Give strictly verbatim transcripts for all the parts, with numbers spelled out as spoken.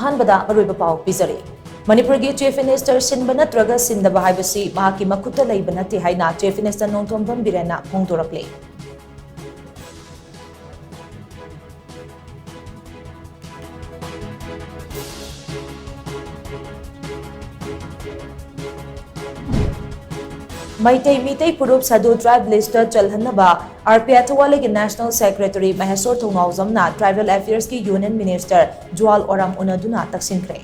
ꯑꯍꯥꯟꯕꯗ ꯃꯔꯨꯑꯣꯏꯕ ꯄꯥꯎ ꯄꯤꯖꯔꯤ꯫ ꯃꯅꯤꯄꯨꯔꯒꯤ Chief Minister ꯁꯤꯟꯕ ꯅꯠꯇ꯭ꯔꯒ ꯁꯤꯟꯗꯕ ꯍꯥꯏꯕꯁꯤ ꯃꯍꯥꯛꯀꯤ ꯃꯈꯨꯠꯇ ꯂꯩꯕ ꯅꯠꯇꯦ ꯍꯥꯏꯅ Chief Minister ꯅꯣꯡꯊꯣꯝꯕꯝ ꯕꯤꯔꯦꯟꯅ ꯐꯣꯡꯗꯣꯔꯛꯂꯤ꯫ ꯃꯩꯇꯩ ꯃꯤꯇꯩ ꯐꯨꯔꯨꯞ Scheduled Tribe list ꯆꯜꯍꯟꯅꯕ R P Athawale ꯒꯤ National Secretary ꯃꯍꯦꯁꯣꯔ ꯊꯧꯅꯥꯎꯖꯝꯅ Tribal Affairs ꯀꯤ Union Minister ꯖꯨꯋꯥꯜ ꯑꯣꯔꯥꯝ ꯎꯅꯗꯨꯅ ꯇꯛꯁꯤꯟꯈ꯭ꯔꯦ꯫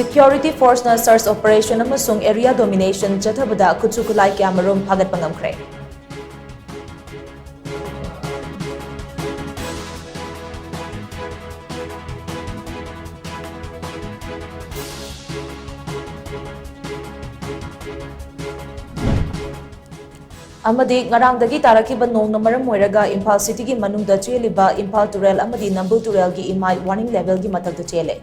Security Force ꯅ search operation ꯑꯃꯁꯨꯡ area domination ꯆꯠꯊꯕꯗ ꯈꯨꯠꯁꯨ ꯈꯨꯠꯂꯥꯏ ꯀꯌꯥꯃꯔꯨꯝ ꯐꯥꯒꯠꯄ ꯉꯝꯈ꯭ꯔꯦ꯫ ꯑꯃꯗꯤ ꯉꯔꯥꯡꯗꯒꯤ ꯇꯥꯔꯛꯈꯤꯕ ꯅꯣꯡꯅ ꯃꯔꯝ ꯑꯣꯏꯔꯒ ꯏꯝꯐꯥꯜ cityꯒꯤ ꯃꯅꯨꯡꯗ ꯆꯦꯜꯂꯤꯕ ꯏꯝꯐꯥꯜ ꯇꯨꯔꯦꯜ ꯑꯃꯗꯤ ꯅꯝꯕꯨꯜ ꯇꯨꯔꯦꯜꯒꯤ ꯏꯃꯥꯏ warning levelꯒꯤ ꯃꯊꯛꯇ ꯆꯦꯜꯂꯦ꯫